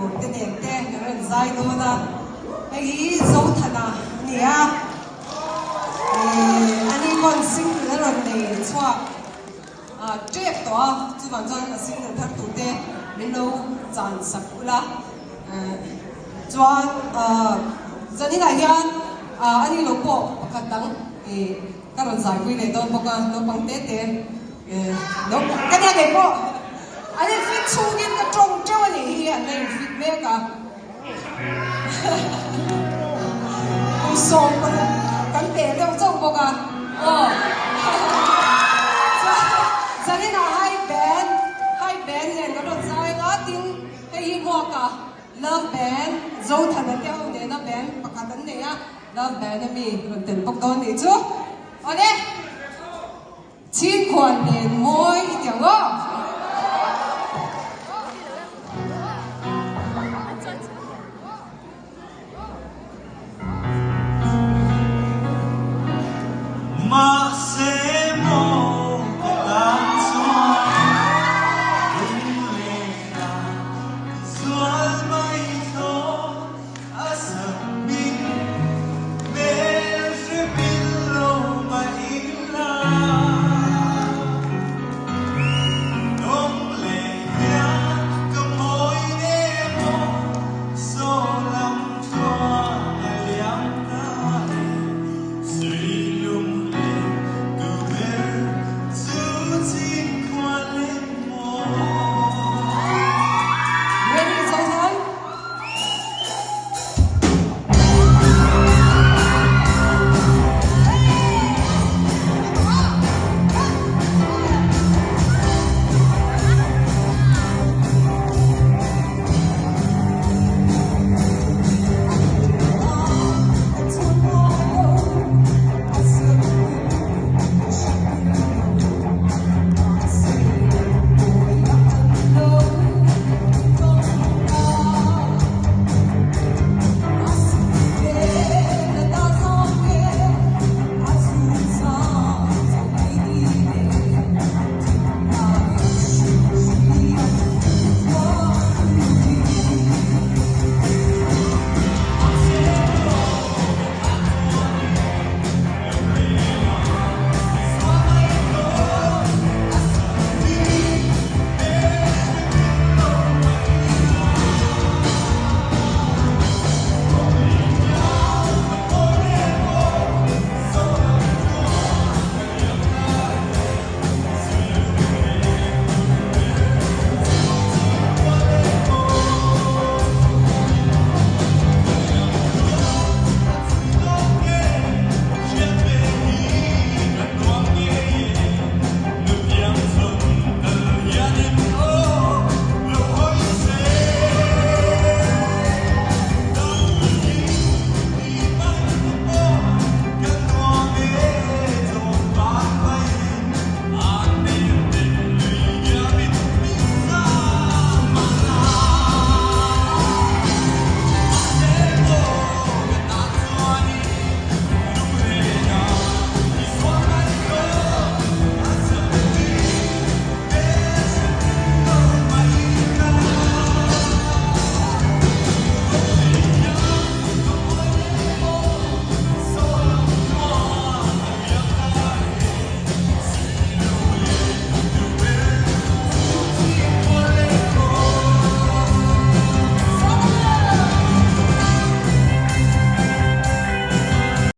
tur te nen te kan rawn zai dawn a, hei hi Zothana a ni a, ih ani pawn single a rawn nei chhuak tep tawh a, chuvang chuan a single thar tur te min lo chan sak ula, chuan zaninah hian ani lo pawh pakhat dang ih ka rawn zaipui leh dawn bawk a, naupang te te. Ka nia ngei pawh an in fit chhungin ka tawng teuh a nih hi an la in fit mek a. Kum 16 kan pe deuh chauh bawk a. Aw. Chuan zaninah high band, high band nen kan rawn zai anga tin hei hi Hmuaka love band Zothana te ho nena band pakhat an nei a, love band ami rawn tel bawk dawn nih chu. Awle. Chhingkhual nen mawi i ti ang aw.